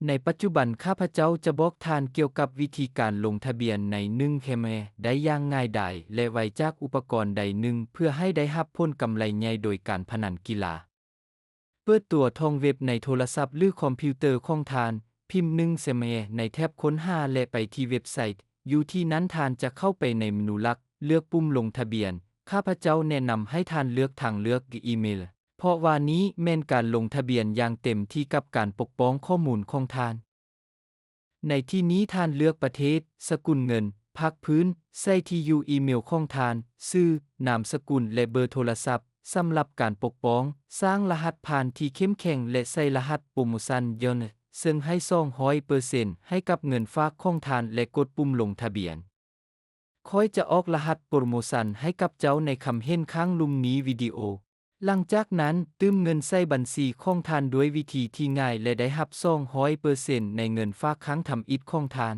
ໃນປັດຈຸບັນ ຂ້າພະເຈົ້າຈະບອກທ່ານກ່ຽວກັບວິທີການລົງທະບຽນໃນໜຶ່ງແຄມແຮໄດ້ຢ່າງງ່າຍດາຍ ແລະ ໄວຈາກອຸປະກອນໃດໜຶ່ງ ເພື່ອໃຫ້ໄດ້ຮັບຜົນກຳໄລໃຫຍ່ໂດຍການພະນັນກິລາ. ເປີດຕົວທອງເວັບໃນໂທລະສັບ ຫຼື ຄອມພິວເຕີຂອງທ່ານ, ພິມໜຶ່ງແຄມແຮໃນແທັບຄົ້ນຫາ ແລະ ໄປທີ່ເວັບໄຊ. ຢູ່ທີ່ນັ້ນທ່ານຈະເຂົ້າໄປໃນເມນູຫຼັກ, ເລືອກປຸ່ມລົງທະບຽນ. ຂ້າພະເຈົ້າແນະນຳໃຫ້ທ່ານເລືອກທາງເລືອກອີເມລ, ເພາະວ່ານີ້ແມ່ນການລົງທະບຽນຢ່າງເຕັມທີ່ກັບການປົກປ້ອງຂໍ້ມູນຂອງທ່ານ. ໃນທີ່ນີ້ທ່ານເລືອກປະເທດ, ສະກຸນເງິນ, ພາກພື້ນ, ໃສ່ທີ່ຢູ່ອີເມລຂອງທ່ານ, ຊື່, ນາມສະກຸນ ແລະ ເບີໂທລະສັບ. ສຳລັບການປົກປ້ອງ, ສ້າງລະຫັດຜ່ານທີ່ເຂັ້ມແຂງ ແລະ ໃສ່ລະຫັດໂປຣໂມຊັນຍ້ອນ, ເຊິ່ງໃຫ້ສອງຮ້ອຍເປີເຊັນໃຫ້ກັບເງິນຝາກຂອງທ່ານ ແລະ ກົດປຸ່ມລົງທະບຽນ. ຂ້ອຍຈະອອກລະຫັດໂປຣໂມຊັນໃຫ້ກັບເຈົ້າໃນຄຳເຫັນຂ້າງລຸ່ມນີ້ວິດີໂອ. ຫຼັງຈາກນັ້ນ, ຕື່ມເງິນໃສ່ບັນຊີຂອງທ່ານດ້ວຍວິທີທີ່ງ່າຍ ແລະ ໄດ້ຮັບສອງຮ້ອຍເປີເຊັນໃນເງິນຝາກຄັ້ງທຳອິດຂອງທ່ານ.